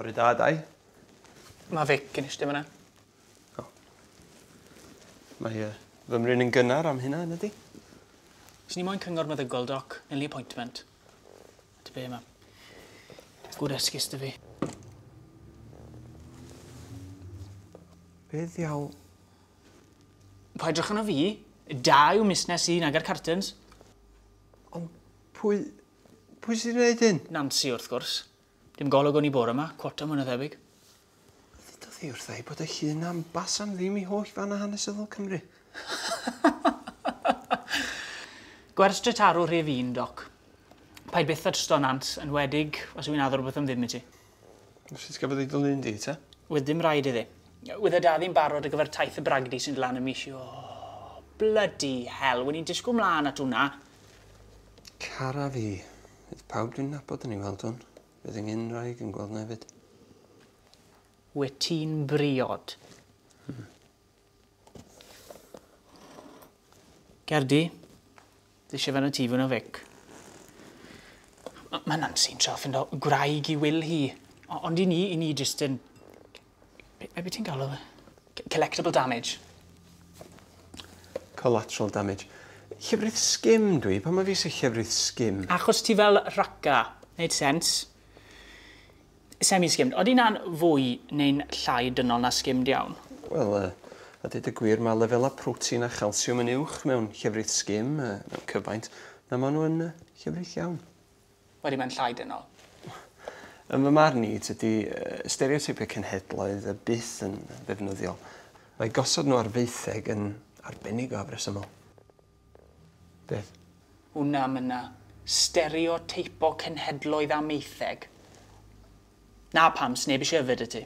Bore da, Dai. Mae Vic yn eistedd fyna. O. Mae fy mryn yn gynnar am hynna, yn ydi? Swn i moyn cyngor meddygol, Doc. Neu appointment. Ty be, ma. Gwd esgus dy fi. Be ddiawl? Pa edrych arno fi? Da yw musnes i nag ar cartons. Ond pwy... pwy sy'n gwneud hyn? Nancy, wrth gwrs. Dim golwg o'n i bore yma, cwota mwy na thebyg. Ddudodd hi wrtha i bod y llun am bas am ddim i holl fan hanesyddol Cymru. Gwers drytarw rhif 1, Doc. Paid byth â trysto Nant, yn wedig os yw'n addo rhywbeth am ddim i ti. Sut gafodd ei dy di, te? Wedd dim rhaid iddi. Wedd y dad i'n barod ar gyfer taith y bragdy sy'n dod lan y mis. Oh, bloody hell, wen i'n disgwyl mlaen at hwnna. Cara fi. Fydd pawb dwi'n nabod yn ei weld hwn. Fydd yng ngynraig yn gweld na hefyd. Wyt ti'n briod? Ger di. Di eisiau fe yn y tŷ fwy na Vic. Mae Nancy'n trio ffindo gwraig i Will hi. Ond i ni jyst yn... Be ti'n galw fe? Collectible damage. Collateral damage. Llefrith sgim dwi. Pan mae fi eisiau llefrith sgim? Achos ti fel raca. Neud sens. Semi-skimmed. Oeddi na'n fwy neu'n llai dynol na skimmed iawn? Wel, a dweud y gwir, mae lefelau protein a chalsiwm yn uwch mewn llefrith sgim, mewn cyfaint, na maen nhw yn llefrith iawn. Wedi mae'n llai dynol. Yn fy marn i, tydi stereotypiau cenhedloedd y byth yn ddefnyddiol. Mae gosod nhw ar feitheg yn arbennig o afresymol. Beth? Hwna myna. Stereoteipo cenhedloedd a meitheg. Na pam, sneb eisiau yfed y ti.